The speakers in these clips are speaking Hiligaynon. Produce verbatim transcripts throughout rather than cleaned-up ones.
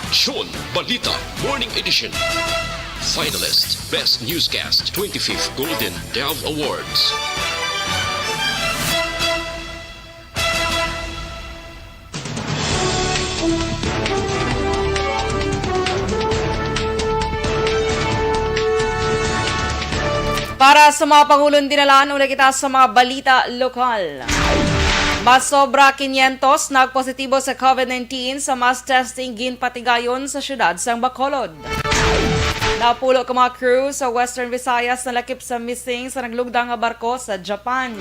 Aksyon Balita Morning Edition. Finalist, Best Newscast, twenty-fifth Golden Dove Awards. Para sa mga pangulong dinalan, una kita sa mga balita lokal. Mas sobra quinientos nagpositibo sa COVID nineteen sa mass testing ginpatigayon sa siyudad sang Bacolod. Napulo ka mga crew sa Western Visayas nalakip sa missing sa naglugdang nga barko sa Japan.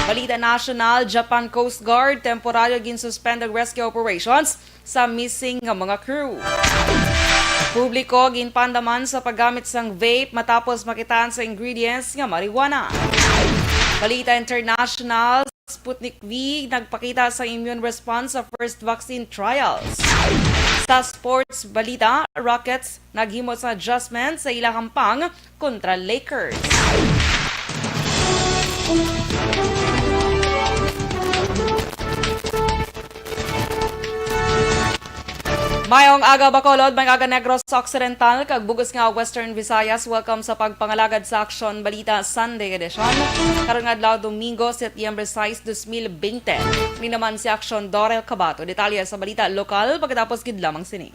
Balita national, Japan Coast Guard temporaryo ginsuspend ang rescue operations sa missing nga mga crew. Publiko ginpandaman sa paggamit sang vape matapos makitaan sa ingredients nga marijuana. Balita international, Sputnik V nagpakita sa immune response sa first vaccine trials. Sa sports balita, Rockets naghimo sa adjustment sa ila hampang kontra Lakers. Mayong aga, Bacolod, mayong aga, Negros Occidental, kag bug-os nga Western Visayas. Welcome sa pagpangalagad sa Aksyon Balita Sunday Edition. Karon nga adlaw, Domingo, Setyembre sais, dos mil bente. Ni naman si Aksyon Dorel Cabato. Detalye sa balita lokal pagkatapos gid lamang sini.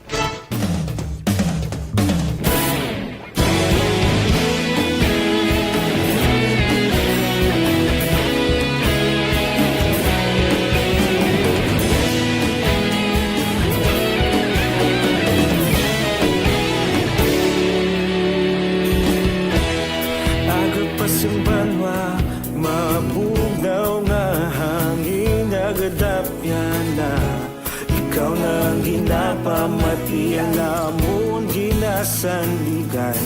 Aga pa sing banwa, mabugnaw nga hangin, nagadapyan na. Ikaw na ang ginapamati, ang amon ginasandigan.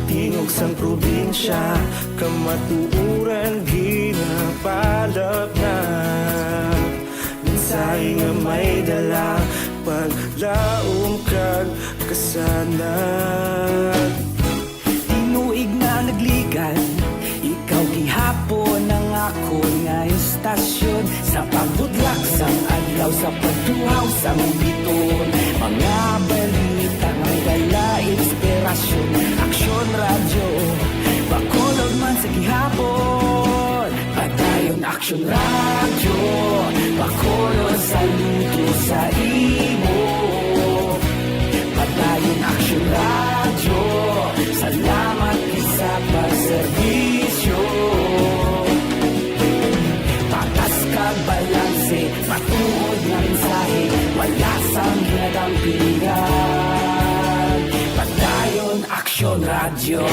Tingog sang probinsya, kamatuoran ginapalapnag. Mensahe nga may dala, paglaom kag kasanag. Tinuig na nagligan, ikaw gihapon ang akon nga istasyon. Sa pagbutlak sang adlaw, sa pagtuhaw sang biton, mga balita nga may dala inspirasyon. Aksyon Radyo, Bacolod man sa gihapon. Padayon Aksyon Radyo, Bacolod saludo sa imo. Padayon Aksyon Radyo, salamat gid sa pagserbisyo. Patas kag balanse, matuod nga mensahe, wala sang ginadampigan. Padayon Aksyon Radyo.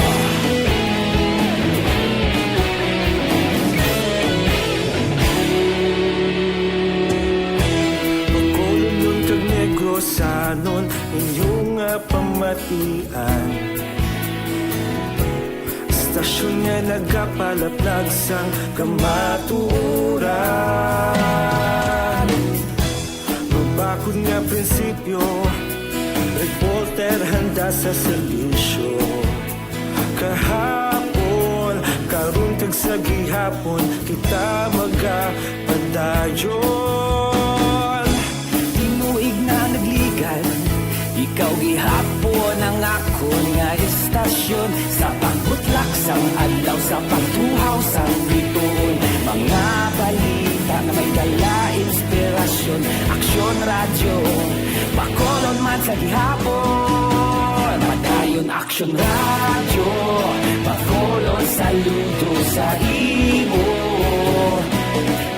Bacolodnon kag Negrosanon, inyo nga pamatian. Istasyon nga nagapalaplag sang kamatuoran. Mabakod nga prinsipyo, reporter handa sa serbisyo. Kahapon, karon kag sa gihapon, kita magapadayon. Tinuig na nagligan, ikaw gihapon ang akon nga istasyon. Sa pagbutlak sang adlaw, sa pagtuhaw sang biton, mga balita nga may dala inspirasyon. Aksyon Radyo, Bacolod man sa gihapon. Padayon Aksyon Radyo, Bacolod saludo sa imo.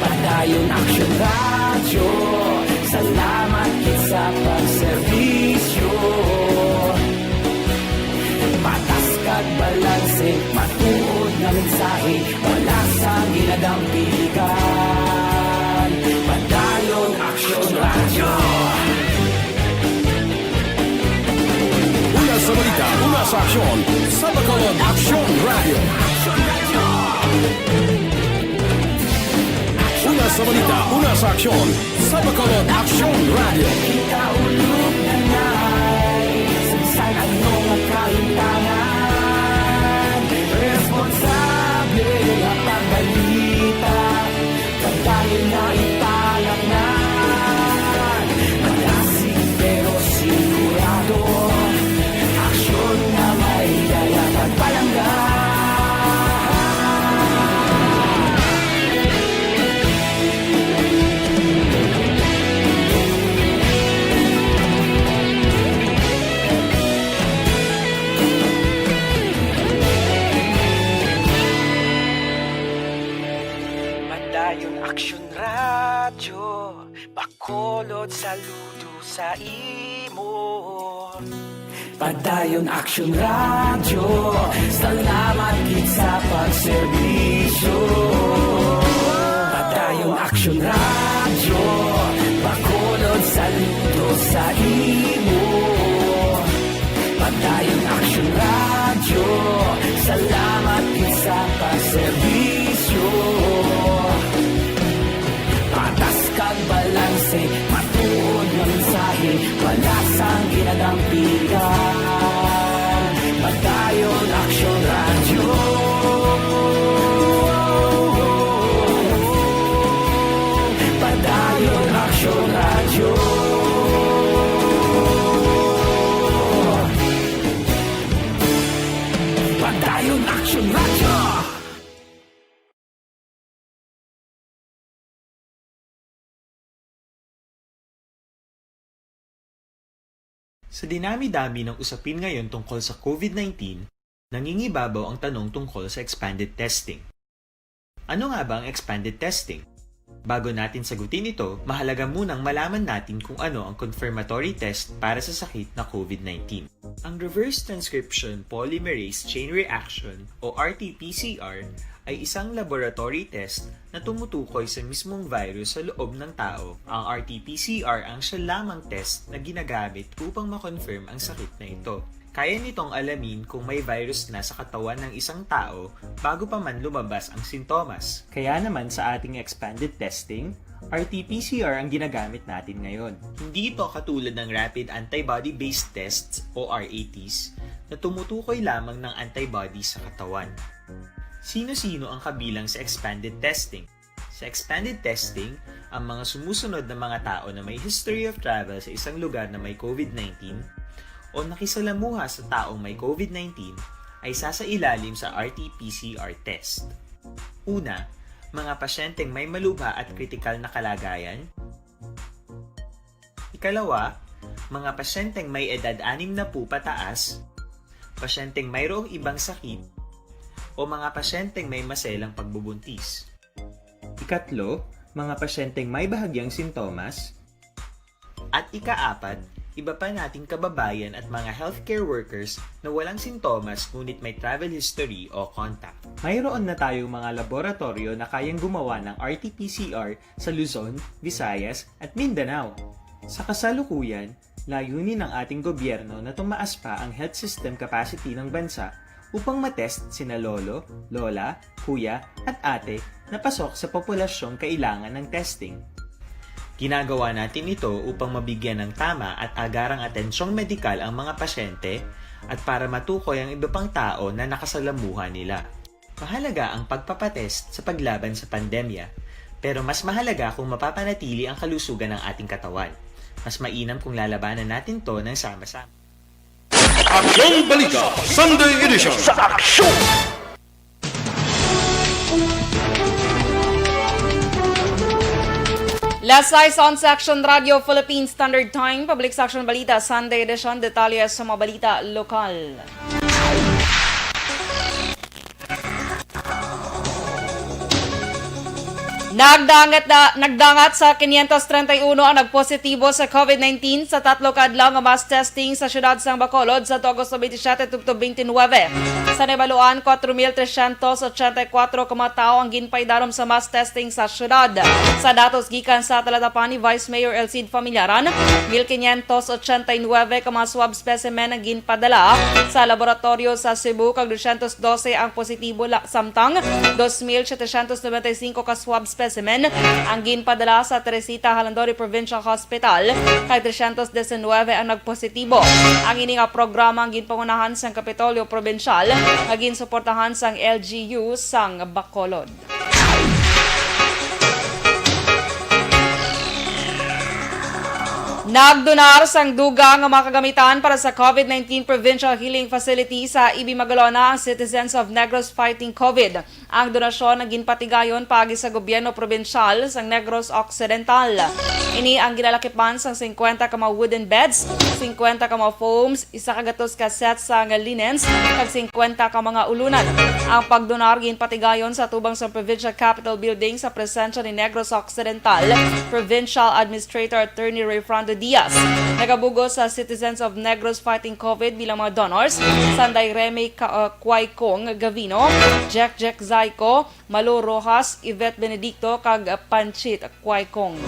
Padayon Aksyon Radyo, salamat gid sa pagserbisyo. Patas kag balanse, matuod nga mensahe, wala sang ginadampigan. Padayon Aksyon Radyo. Una sa balita, una sa aksyon, sa Bacolod Aksyon Radyo. Una sa balita, una sa aksyon, sa Bacolod Aksyon Radyo. Kita ulog na nai, sa bisan ano nga kahimtangan, responsable nga pagbalita. Padayon na ipalapngan, Action Radyo, Bacolod, saludo sa imo. Padayon Action Radyo, salamat gid sa pagserbisyo. Padayon Action Radyo, Bacolod, saludo sa imo. Padayon Action Radyo, salamat gid sa pagserbisyo. Patas kag balanse, matuod nga mensahe, wala sang ginadampigan. Padayon Action Radyo. Padayon Action Radyo. Padayon Action Radyo. Sa dinami-dami ng usapin ngayon tungkol sa COVID nineteen, nangingibabaw ang tanong tungkol sa expanded testing. Ano nga ba ang expanded testing? Bago natin sagutin ito, mahalaga munang malaman natin kung ano ang confirmatory test para sa sakit na COVID nineteen. Ang reverse transcription polymerase chain reaction o R T P C R ay isang laboratory test na tumutukoy sa mismong virus sa loob ng tao. Ang R T P C R ang siya lamang test na ginagamit upang ma-confirm ang sakit na ito. Kaya nitong alamin kung may virus na sa katawan ng isang tao bago pa man lumabas ang sintomas. Kaya naman sa ating expanded testing, R T P C R ang ginagamit natin ngayon. Hindi ito katulad ng rapid antibody-based tests o R A Ts na tumutukoy lamang ng antibody sa katawan. Sino-sino ang kabilang sa expanded testing? Sa expanded testing, ang mga sumusunod na mga tao na may history of travel sa isang lugar na may COVID nineteen o nakisalamuha sa taong may COVID nineteen ay sasailalim sa R T P C R test. Una, mga pasyenteng may malubha at kritikal na kalagayan. Ikalawa, mga pasyenteng may edad anim na putaas, pasyenteng mayroong ibang sakit, o mga pasyenteng may maselang pagbubuntis. Ikatlo, mga pasyenteng may bahagyang sintomas. At ikaapat, iba pa nating kababayan at mga healthcare workers na walang sintomas ngunit may travel history o contact. Mayroon na tayong mga laboratoryo na kayang gumawa ng R T P C R sa Luzon, Visayas, at Mindanao. Sa kasalukuyan, layunin ng ating gobyerno na tumaas pa ang health system capacity ng bansa upang matest sina lolo, lola, kuya, at ate na pasok sa populasyong kailangan ng testing. Ginagawa natin ito upang mabigyan ng tama at agarang atensyong medikal ang mga pasyente at para matukoy ang iba pang tao na nakasalamuha nila. Mahalaga ang pagpapatest sa paglaban sa pandemya, pero mas mahalaga kung mapapanatili ang kalusugan ng ating katawan. Mas mainam kung lalabanan natin 'to ng sama-sama. Aksyon Balita Sunday Edition. Sa aksyon! Las sais, sa Action Radio Philippine Standard Time, Public Section Balita, Sunday Edition. Detalye sa mga balita lokal. Nagdangat na, nagdangat sa quinientos treinta y uno ang nagpositibo sa COVID nineteen sa tatlo ka adlaw nga mass testing sa siyudad sang Bacolod, sa Agosto twenty-seven tubtob twenty-nine. Sa nahibaluan, cuatro mil trescientos ochenta y cuatro ka mga tawo ang ginpaidalom sa mass testing sa siyudad. Sa datos gikan sa Tala-Tapan ni Vice Mayor Elcid Familiaran, mil quinientos ochenta y nueve ka mga swab specimen ang ginpadala sa laboratoryo sa Cebu, kag dosyentos dose ang positibo la-, samtang dos mil setecientos noventa y cinco ka swab specimen ang ginpadala sa Teresita Jalandori Provincial Hospital, kag tresyentos diecinuebe ang nagpositibo. Ang ini nga programa ang ginpangunahan sang Kapitolyo Probinsyal nga ginsuportahan sang L G U sang Bacolod. Nagdonar sang dugang nga mga kagamitan para sa COVID nineteen Provincial Healing Facility sa Ibi Magalona ang Citizens of Negros Fighting COVID. Ang donasyon ang ginpatigayon paagi sa gobyerno probinsyal sang Negros Occidental. Ini ang ginalakipan sang singkwenta ka mga wooden beds, singkwenta ka mga foams, isa ka gatos ka set sang linens, kag singkwenta ka mga ulunan. Ang pagdonar ginpatigayon sa tubang sa Provincial Capitol Building sa presensya ni Negros Occidental Provincial Administrator Attorney Rayfrando Diaz. Nagabug-os sa Citizens of Negros Fighting COVID bilang mga donors, Sanday Remy Ka-, uh, Kuaykong Gavino, Jack Jack Zayco, Malo Rojas, Yvette Benedicto, kag Panchit Kuaykong.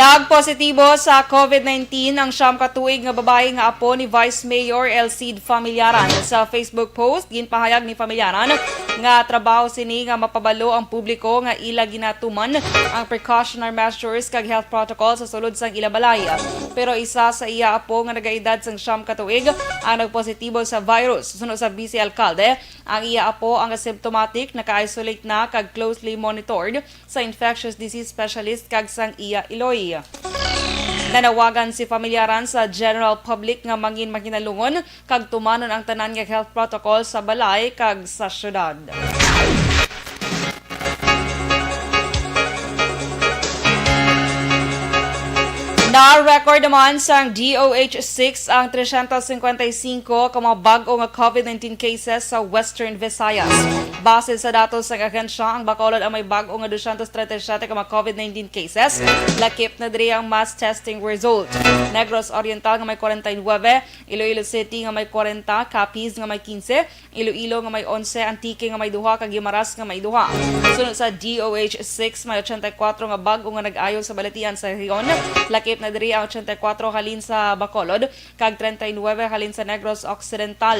Nagpositibo sa COVID nineteen ang siyam ka tuig nga babayi nga apo ni Vice Mayor Elcid Familiaran. Sa Facebook post, ginpahayag ni Familiaran nga trabaho sini nga mapabalo ang publiko nga ila ginatuman ang precautionary measures kag health protocol sa sulod sang ila balay. Pero isa sa iya apo nga nagaedad sang siyam ka tuig ang nagpositibo sa virus. Suno sa Vice Alkalde, ang iya apo ang asymptomatic, naka-isolate na kag closely monitored sa infectious disease specialist kag sang iya iloy. Nanawagan si Familiaran sa general public nga mangin mahinalungon kag tumanon ang tanan nga health protocol sa balay kag sa syudad. Na-record naman sang D O H six ang trescientos cincuenta y cinco ka mga bag-o nga COVID nineteen cases sa Western Visayas. Base sa datos sang ahensya, ang Bacolod ang may bag-o nga doscientos treinta y siete ka mga COVID nineteen cases. Lakip na diri ang mass testing result. Negros Oriental nga may kwarenta y nuebe, Iloilo City nga may kwarenta, Capiz nga may quince, Iloilo nga may onse, Antique nga may duha, kag Guimaras nga may duha. Sunod sa D O H six, may ochenta y kuwatro nga bag-o nga nag-ayo sa balatian sa rehiyon. Lakip na diri ang ochenta y kuwatro halin sa Bacolod, kag treinta y nuebe halin sa Negros Occidental.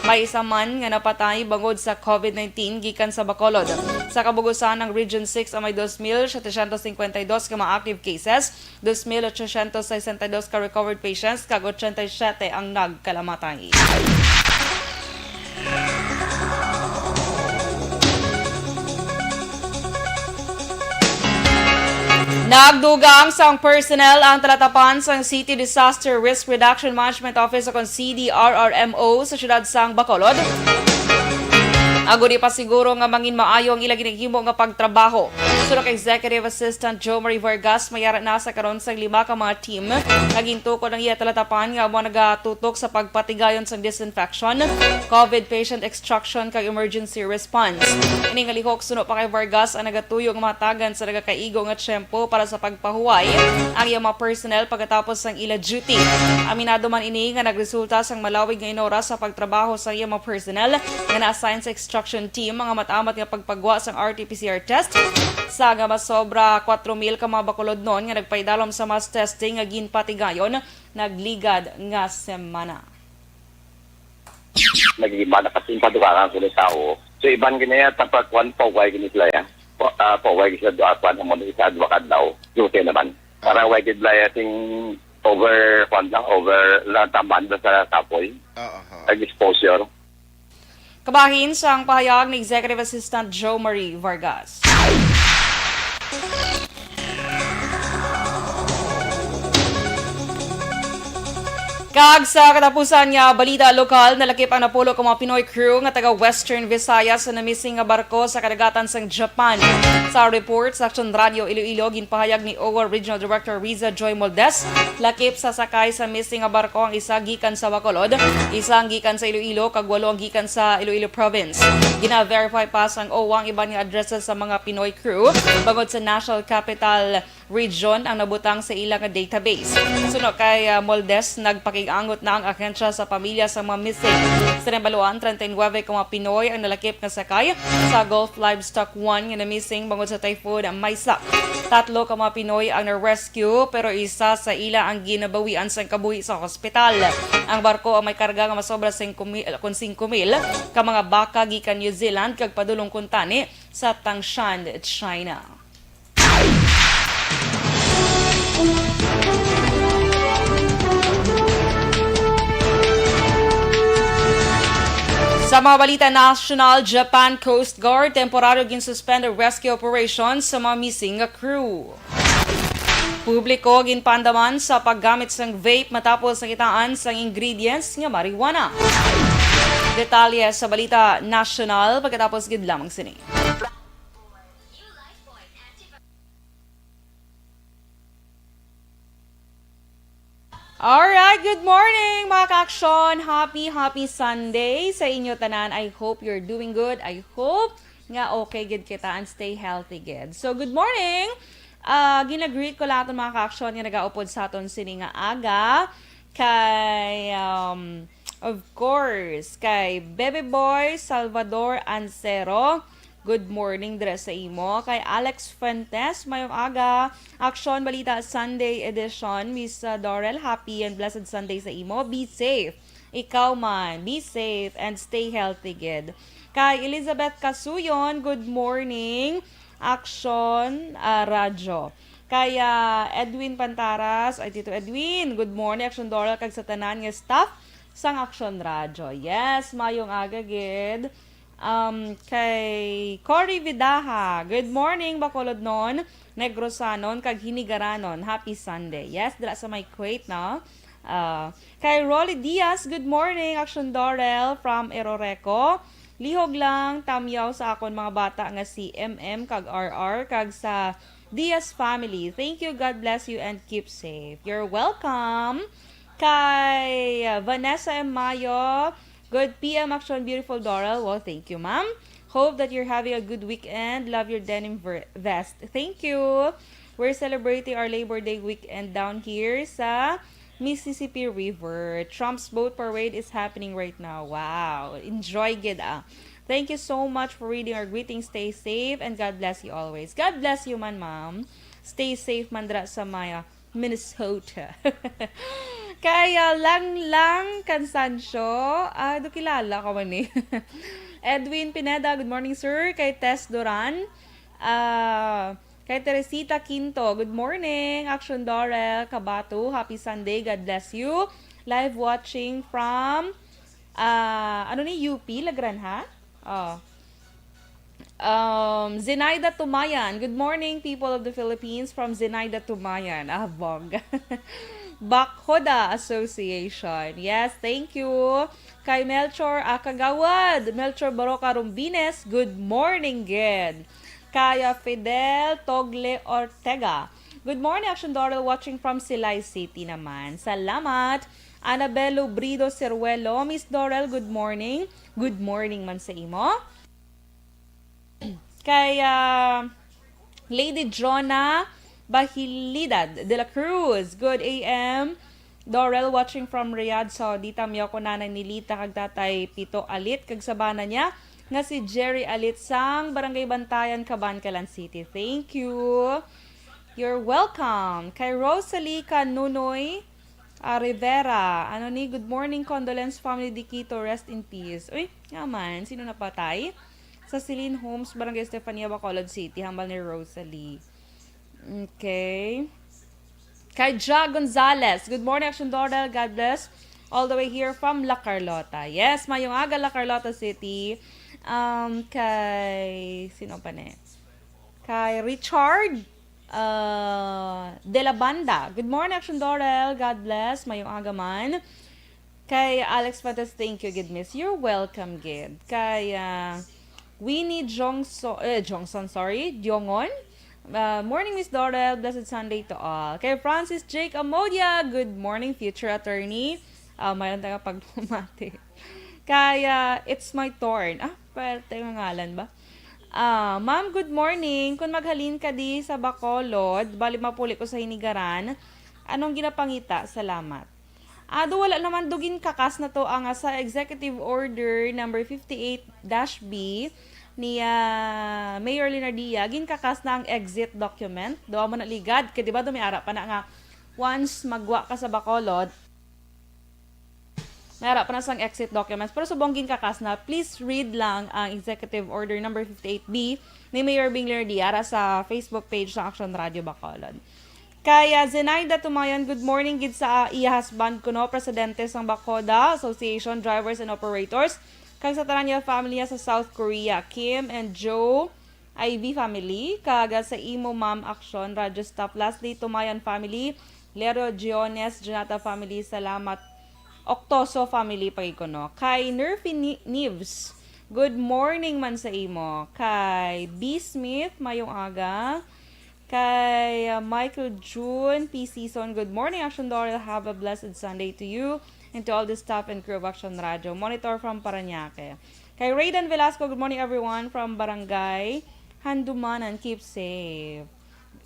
May isa man nga napatay bangod sa COVID nineteen gikan sa Bacolod. Sa kabug-usan, ang Region six ang may dos mil setecientos cincuenta y dos ka mga active cases, dos mil ochocientos sesenta y dos ka recovered patients, kag ochenta y siete ang nagkalamatay. Nagdugang sang personnel ang talatapan sang City Disaster Risk Reduction Management Office, o kon C D R R M O, sa siyudad sang Bacolod, agod ipasiguro nga mangin maayo ang ila ginahimo nga pagtrabaho. Suno kay Executive Assistant Jo Marie Vargas, may ara na sa karon sang lima ka mga team nga gintukod ang iya talatapan nga amo nagatutok sa pagpatigayon sang disinfection, COVID patient extraction, kag emergency response. Ini nga lihok, suno pa kay Vargas, ang nagatuyo nga mahatagan sa nagakaigo nga tiyempo para sa pagpahuway ang iyang mga personnel pagkatapos sang ila duty. Aminado man ini nga nagresulta sang malawig nga inoras sa pagtrabaho sa iyang mga personnel nga na-assign sa extraction team, mga matamat nga pagpagwa sang R T P C R test sa nga masobra kwatro mil ka mga Bacolodnon nga nagpaidalom sa mass testing nga ginpatigayon nagligad nga semana. Nagigimba na kasi yung padugangan ko ng tao. So, iban gini, tapos kwan, pauway gini sila yan. Pa, ah, pauway gini sila doon, kwan, ang mga isa, dua ka adlaw. Duty naman. Para way gid sila, I think, over, kwan lang, over, lang tamban na sa kapoy. Oo, ho. Nag-exposure. Kabahin sang pahayag ni Executive Assistant Jo Marie Vargas. Kag sa katapusan nga balita lokal, nalakip ang napulo ka mga Pinoy crew nga taga Western Visayas sa na-missing nga barko sa kadagatan sang Japan. Sa report sa Aksyon Radio Iloilo, ginpahayag ni O W A Regional Director Riza Joy Moldes, lakip sa sakay sa missing nga barko ang isa gikan sa Bacolod, isa ang gikan sa Iloilo, kag walo ang gikan sa Iloilo Province. Gina-verify pa sang O W A ang iban nga addresses sa mga Pinoy crew bangod sa National Capital Region ang nabutang sa ila nga database. Suno kay, ah, Moldes, nagpakig-angot na ang ahensya sa pamilya sa mga missing. Sa nabaluan, treinta y nuebe ka mga Pinoy ang nalakip nga sakay sa Gulf Livestock One nga na-missing bangod sa Typhoon Maisak. Tatlo ka mga Pinoy ang na-rescue, pero isa sa ila ang ginabawian sang kabuhi sa hospital. Ang barko ang may karga nga masobra singko mil, kun singko mil ka mga baka gikan New Zealand kag padulong kuntani sa Tangshan, China. Sa mga balita nasyonal, Japan Coast Guard temporaryo ginsuspend ang rescue operation sa mga missing nga crew. Publiko ginpandaman sa paggamit sang vape matapos nakitaan sang ingredients nga marijuana. Detalye sa balita nasyonal pagkatapos gid lamang sini. Alright, good morning, mga ka-aksyon. Happy, happy Sunday sa inyo tanan. I hope you're doing good. I hope nga okay gid kita and stay healthy gid. So, good morning. Ah, ginagreet ko lang aton mga ka-aksyon nga nagaupod sa aton sini nga aga. Kay, um, of course, kay Baby Boy Salvador Ancero. Good morning dira sa imo. Kay Alex Fuentes, mayong aga. Aksyon Balita Sunday Edition. Miss, uh, Dorel, happy and blessed Sunday sa imo. Be safe. Ikaw man, be safe and stay healthy gid. Kay Elizabeth Casuyon, good morning. Aksyon, ah, Radyo. Kay, ah, Edwin Pantaras, ay, Tito Edwin, good morning, Aksyon Dorel, kag sa tanan nga staff sang Aksyon Radyo. Yes, mayong aga gid. Um, kay Cory Vidaha, good morning, Bacolodnon, Negrosanon, kag Hinigaranon. Happy Sunday. Yes, dira sa may Kuwait, no? Ah, kay Rolly Diaz, good morning, Aksyon Dorel from Eroreco. Lihog lang, tamyaw sa akon mga bata nga si M M kag R R, kag sa Diaz family. Thank you, God bless you, and keep safe. You're welcome. Kay, uh, Vanessa M Mayo, good P M Aksyon, beautiful Dorel. Well, thank you, ma'am. Hope that you're having a good weekend. Love your denim ver-, vest. Thank you. We're celebrating our Labor Day weekend down here sa Mississippi River. Trump's boat parade is happening right now. Wow. Enjoy gid, ah. Thank you so much for reading our greetings. Stay safe and God bless you always. God bless you man, ma'am. Stay safe man dira sa may, ah, Minnesota. Kay, ah, Langlang Cansancio, ah, do kilala ka man ni. Edwin Pineda, good morning, sir. Kay Tess Duran, ah, kay Teresita Quinto, good morning. Action Dorel Kabato, happy Sunday, God bless you. Live watching from, ah, ano ni, U P, La Granja? Oh. Um, Zenaida Tumayan. Good morning, people of the Philippines, from Zenaida Tumayan. Ah, bongga. Bakhoda Association. Yes, thank you. Kay Melchor, ah, Kagawad. Melchor Baroca Rumbines, good morning gid. Kaya Fidel Togle Ortega. Good morning, Action Dorel, watching from Silay City naman. Salamat. Annabel Lubrido Seruelo. Miss Dorel, good morning. Good morning man sa imo. Kay, ah, Lady Jonah Bahilidad de la Cruz. Good A M. Dorel, watching from Riyadh, Saudi. Tamyaw ko Nanay Nilita kag Tatay Pito Alit kag sa bana niya nga si Jerry Alit sang Barangay Bantayan, Kabankalan City. Thank you. You're welcome. Kay Rosalie Canunoy, ah, Rivera. Ano ni? Good morning, condolence, family Diquito. Rest in peace. Uy, nga man. Sino napatay? Sa Celine Homes, Barangay Estefania, Bacolod City. Hambal ni Rosalie. Okay. Kay Ja Gonzalez. Good morning, Action Dorel. God bless. All the way here from La Carlota. Yes, mayong aga, La Carlota City. Um, kay, sino pa ni? Kay Richard, uh, De La Banda. Good morning, Action Dorel. God bless. Mayong aga man. Kay Alex Fuentes, thank you gid, miss. You're welcome gid. Kay, ah, Winnie Jongso-, eh, Jongson, sorry, Diongon. Ah, morning, Miss Dorel. Blessed Sunday to all. Kay Francis Jake Amodia, good morning, future attorney. Ah, mayroon tayong pagpamati. Kay, ah, It's My Turn. Ah, pwerte nga ngalan ba? Ah, ma'am, good morning. Kung maghalin ka di sa Bacolod, bali mapuli ko sa Hinigaran, anong ginapangita? Salamat. Ado, wala naman do ginkakas na to ang, ah, sa Executive Order number fifty-eight dash B ni, ah, Mayor Leonardia, ginkakas na ang exit document. Do mo na ligad, kay di ba do may ara pa na nga once magwa ka sa Bacolod, may ara pa na sang exit documents. Pero subong ginkakas na, please read lang ang Executive Order number fifty-eight B ni Mayor Bing Leonardia ara sa Facebook page sa Action Radio Bacolod. Kay, ah, Zenaida Tumayan, good morning gid sa, ah, iya husband kuno, presidente sang Bacoda Association Drivers and Operators. Kag sa tanan niya family niya sa South Korea, Kim and Joe, I V family, kag sa imo, Ma'am Action, Radyo Staff, lastly, Tumayan family, Lero Giones, Jonata family, salamat. Octoso family pa gid kuno. Kay Nerfy Ni-, Nives, good morning man sa imo. Kay B Smith, mayong aga. Kay, uh, Michael June, P Season, good morning, Action Doral. Have a blessed Sunday to you and to all the staff and crew of Action Radio. Monitor from Parañaque. Kay Raydan Velasco, good morning, everyone, from Barangay Handumanan. Keep safe,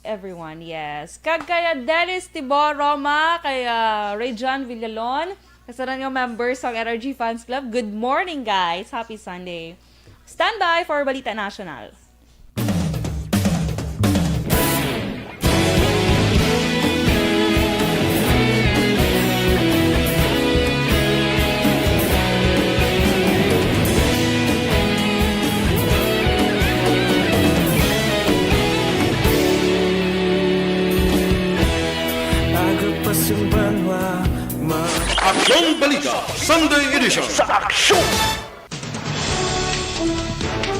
everyone. Yes. Kag kay Adelis Tibor Roma, kay, uh, Rayjan Villalon, kag sa tanan nga members sang N R G Fans Club, good morning, guys. Happy Sunday. Stand by for Balita National. Aga pa sing banwa, ma- Aksyon Balita, Sunday Edition. Sa Aksyon!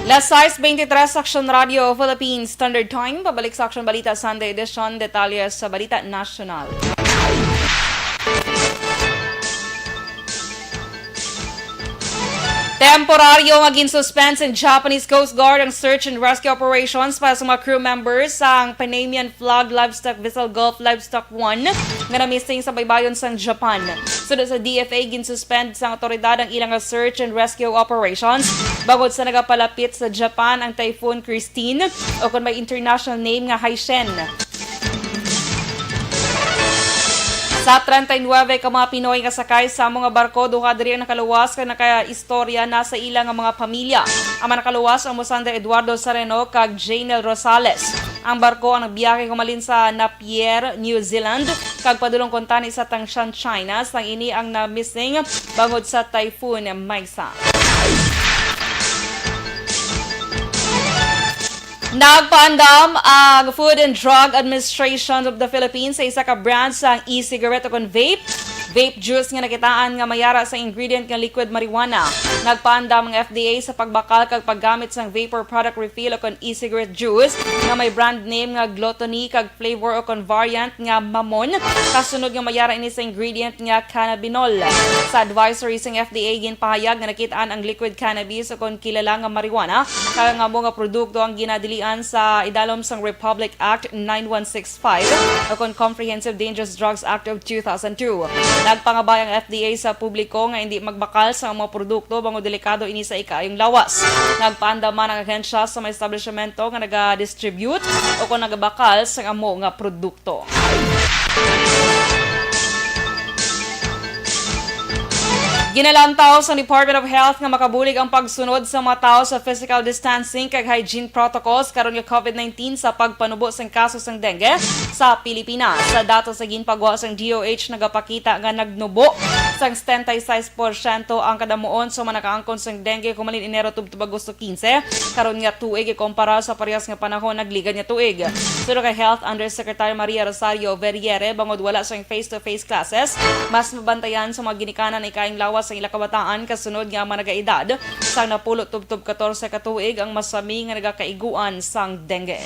Las sais beintitrés, Aksyon Radio Philippines Standard Time. Pabalik sa Aksyon Balita Sunday Edition. Detalye sa balita nasyonal. Temporaryo nga ginsuspend sa Japanese Coast Guard ang search and rescue operations para sa mga crew members sang Panamian Flag Livestock Vessel Gulf Livestock One nga na-missing sa baybayon sang Japan. Sud sa D F A, ginsuspend sang awtoridad ang ilang search and rescue operations bangod sa nagapalapit sa Japan ang Typhoon Christine, o kon may international name nga Haishen. Sa treinta y nuebe ka mga Pinoy nga sakay sa amo nga barko, duha diri ang nakaluwas kag nakaistorya na sa ila nga mga pamilya. Ang mga nakaluwas ang Musanda Eduardo Sareno kag Janel Rosales. Ang barko ang nagbiyahe humalin sa Napier, New Zealand, kag padulong kuntani sa Tangshan, China, sang ini ang na-missing bangod sa Typhoon Maisa. Nagpaandam ang Food and Drug Administration of the Philippines sa isa ka brand sang e-cigarette o kon vape, vape juice nga nakitaan nga may ara sa ingredient nga liquid marijuana. Nagpaandam ang F D A sa pagbakal kag paggamit sang vapor product refill o kon e-cigarette juice nga may brand name nga Gluttony kag flavor o kon variant nga Mamon, kasunod nga may ara ini sa ingredient nga cannabinol. Sa advisory sang F D A, ginpahayag nga nakit-an ang liquid cannabis o kon kilala nga marijuana kag ang amo nga produkto ang ginadilian sa idalom sang Republic Act nine one six five o kon Comprehensive Dangerous Drugs Act of two thousand two. Nagpangabay ang F D A sa publiko nga hindi magbakal sa mga produkto bangod delikado ini sa ikaayong lawas. Nagpaandam man ang ahensya sa mga establishmento nga naga-distribute o kon nagabakal sa amo nga produkto. Ginalantaw sang Department of Health nga makabulig ang pagsunod sa mga tawo sa physical distancing kag hygiene protocols karon nga COVID nineteen sa pagpanubo sang kaso sang dengue sa Pilipinas. Sa datos nga ginpagwa sang D O H, nagapakita nga nagnubo sang setenta y seis porsyento ang kadamuon sa mga nakaangkon sang dengue humalin Enero tubtob Agosto quince karon nga tuig, ikumpara sa parehas nga panahon nagligad nga tuig. Suno kay Health Undersecretary Maria Rosario Verriere, bangod wala sang face-to-face classes, mas mabantayan sa mga ginikanan ang ikaayong lawas sang ila kabataan, kasunod nga ang mga nagaedad sang napulo tubtob katorse ka tuig ang masami nga nagakaiguan sang dengue.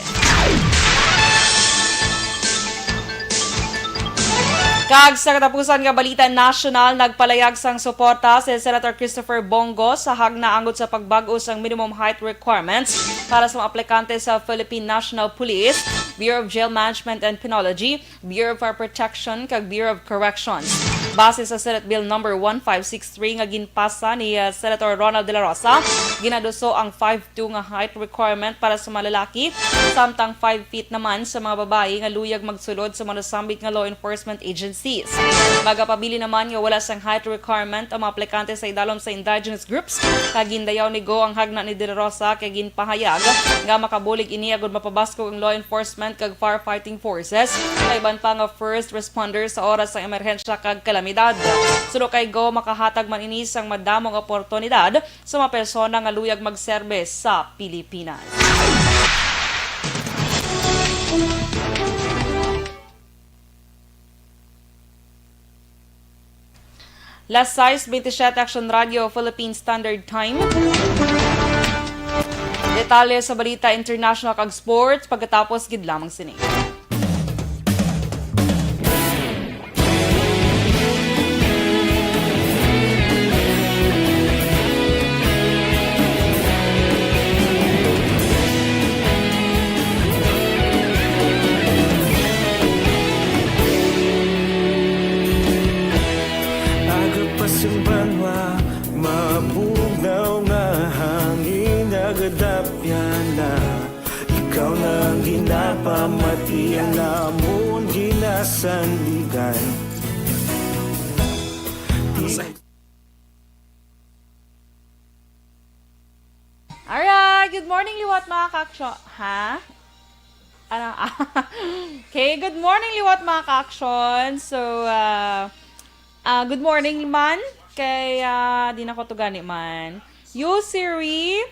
Kag sa katapusan nga balita nasyonal, nagpalayag sang suporta si Senator Christopher Bong Go sa hagna angod sa pagbag-o sang minimum height requirements para sa mga aplikante sa Philippine National Police, Bureau of Jail Management and Penology, Bureau of Fire Protection, kag Bureau of Corrections. Base sa Senate Bill Number one five six three nga ginpasa ni, uh, Senator Ronald De La Rosa, ginaduso ang five two nga height requirement para sa mga lalaki, samtang five feet naman sa mga babayi nga luyag magsulod sa mga nasambit nga law enforcement agencies. Magapabilin naman nga wala sang height requirement ang mga aplikante sa idalom sa indigenous groups, kag gindayaw ni Go ang hagna ni De La Rosa, kay ginpahayag nga makabulig ini agud mapabaskog ang law enforcement kag firefighting forces, kag iban pa nga first responders sa oras sang emerhensya kag kalamidad. Suno kay Go, makahatag man ini sang madamo nga oportunidad sa mga persona nga luyag magserbe sa Pilipinas. Las sais veintisiete, Action Radio, Philippine Standard Time. Detalye sa balita international kag sports pagkatapos gid lamang sini. Aga pa sing banwa, mabugnaw nga hangin, nagadapyan na. Ikaw na ang ginapamati, ang amon ginasandigan. Di Alright, good morning liwat, mga ka-action. Ha? Ano? Okay, good morning liwat, mga ka-action. So, ah, ah, good morning man. Kay, ah, di na ko to gani man. Yo, Siri.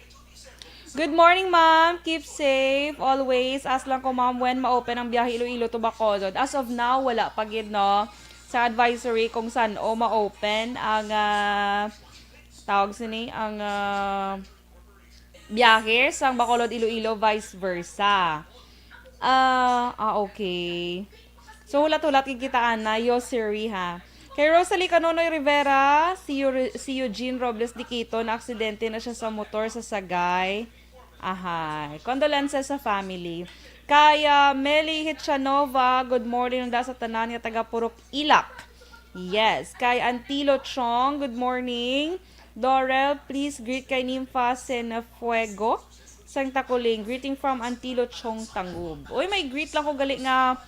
Good morning, ma'am. Keep safe always. Ask lang ko, ma'am, when ma-open ang biyahe Iloilo to Bacolod. As of now, wala pa gid, no? Sa advisory kung san-o ma-open ang, ah, tawag sini, ang, ah, biyahe sang Bacolod, Iloilo, vice versa. Ah, ah, okay. So, hulat-hulat gid kita, ana, yo, Siri, ha. Kay Rosalie Canonoy Rivera, si Eugene Robles Diquito, na-aksidente na siya sa motor sa Sagay. Ahay. Condolences sa family. Kay, ah, Meli Hitchanova, good morning da sa tanan nga taga Purok Ilak. Yes. Kay Antilo Chong, good morning. Dorel, please greet kay Nympha Senafuego sang Takuling. Greeting from Antilo Chong Tangub. Uy, may greet lang ko gali nga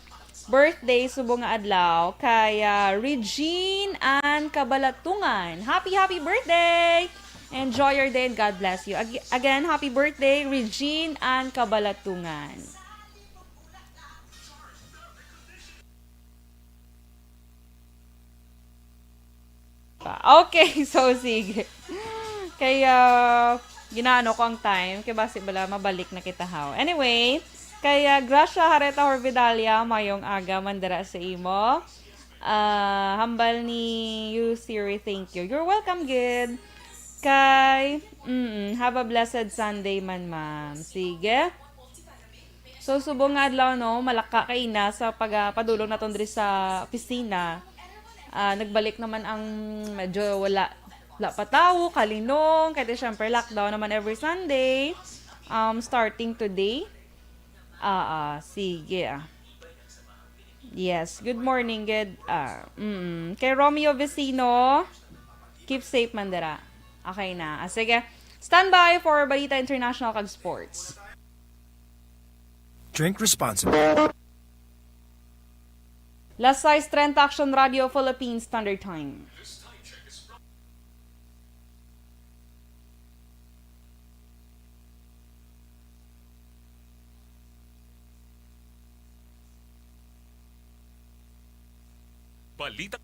birthday subong nga adlaw kay, ah, Regine Ann Kabalatungan. Happy, happy birthday! Enjoy your day and God bless you. Ag-, again, happy birthday, Regine Ann Kabalatungan. Okay, so sige. Kaya, ginaano ko ang time, kay basi bala mabalik na kita, haw. Anyway, kaya Gracia Hareta Horvidalia, mayong aga man dira sa imo. Ah, hambal ni Yusiri, thank you. You're welcome, gid. Kay, mm, have a blessed Sunday man, ma'am. Sige. So, subong nga adlaw, no, malaka kay na sa pag, ah, padulong naton diri sa opisina. Ah, nagbalik naman ang medyo wala, wala pa tawo, kalinong, kay di, syempre, lockdown naman every Sunday, um, starting today. Ah, ah, sige, ah. Yes, good morning, good, ah, mm. Kay Romeo Vecino, keep safe man dira. Okay na. Ah, sige. Standby for Balita International kag Sports. Drink responsibly. Las sais treinta, Action Radio Philippines Standard Time. Balita.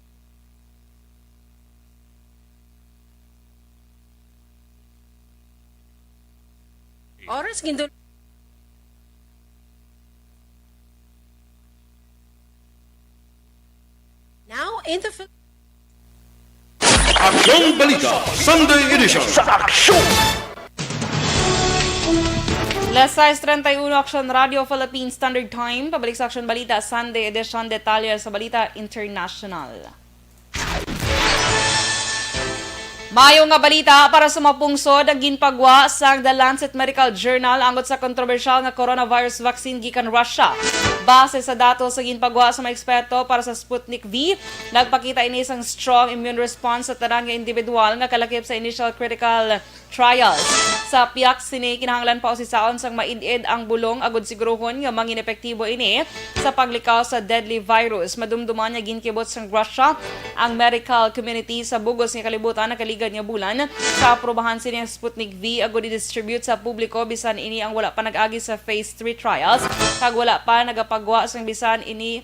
Oras, gindul- Now, in the Phil- Aksyon Balita, Sunday Edition. Sa Aksyon! Las sais treinta y uno, Action Radio Philippine Standard Time. Pabalik sa Aksyon Balita, Sunday Edition. Detalye sa balita international. Mayo nga balita para sa mga pungsod ang ginpagwa sang The Lancet Medical Journal angot sa kontrobersyal nga coronavirus vaccine gikan Russia. Base sa datos sa ginpagwa sa mga eksperto para sa Sputnik V, nagpakita ini sang strong immune response sa tanan nga individual nga kalakip sa initial clinical trials. Sa pihak sini, kinahanglan pausisaon sang maid-id ang bulong agud siguruhon nga mangin-epektibo ini sa paglikaw sa deadly virus. Madumduman nga ginkibot sang Russia ang medical community sa bug-os nga kalibutan nakaligad nga bulan sa aprubahan sini ang Sputnik V agud i-distribute sa publiko, bisan ini ang wala pa nag-agi sa phase three trials kag wala pa nagapagwa sang bisan ini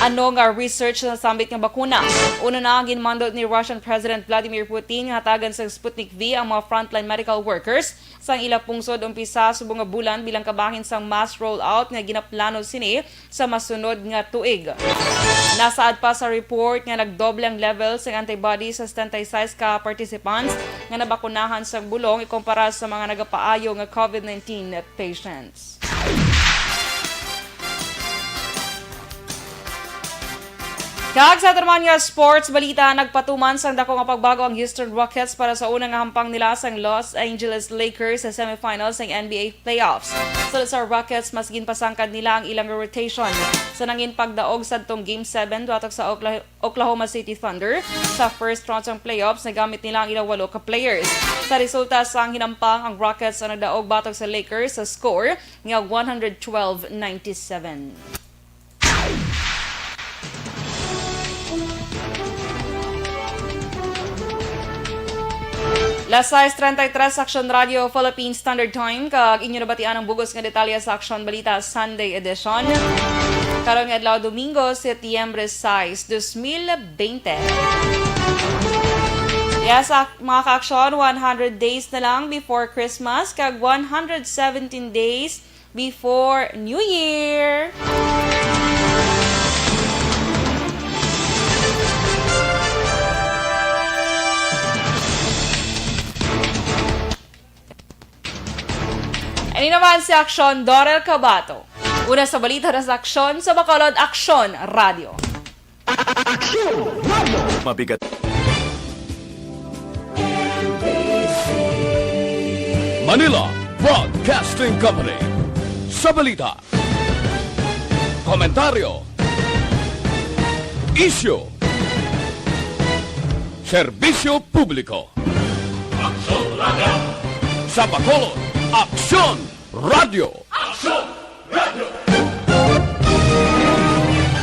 Ano nga research sa sambit nga bakuna? Una na ang ginmando ni Russian President Vladimir Putin nga hatagan sang Sputnik V ang mga frontline medical workers sang ila pungsod umpisa subong nga bulan bilang kabahin sang mass rollout nga ginaplano sini sa masunod nga tuig. Nasaad pa sa report nga nagdoble ang level sang antibodies sa setenta y seis ka participants nga nabakunahan sang bulong ikumpara sa mga nagapaayo nga COVID nineteen patients. Kag sa aton man nga sports balita, nagpatuman sang dako nga pagbago ang Houston Rockets para sa una nga hampang nila sang Los Angeles Lakers sa semifinals sang N B A playoffs. Sulod sa Rockets, mas ginpasangkad nila ang ilang rotation sa nangin pagdaog sadtong Game seven batok sa Okla-, Oklahoma City Thunder. Sa first round sang playoffs, nagamit nila ang ilang walo ka players. Sa resulta sang hinampang, ang Rockets ang nagdaog batok sa Lakers sa score nga one hundred twelve ninety-seven. Las sais treinta y tres, Aksyon Radio Philippine Standard Time, kag inyo nabatian ang bug-os nga detalye sa Aksyon Balita Sunday Edition. Karon nga adlaw, Domingo, Setyembre sais, dos mil bente. Yes, ak-, mga ka-aksyon, one hundred days na lang before Christmas, kag one hundred seventeen days before New Year. Ini naman si Aksyon Dorel Cabato. Una sa balita na sa Aksyon sa Bacolod, Aksyon Radio. Aksyon Radio. Mabigat. Manila Broadcasting Company. Sa balita, komentaryo, isyu, serbisyo publiko. Aksyon Radio. Sa Bacolod, Aksyon Radio. Aksyon Radio.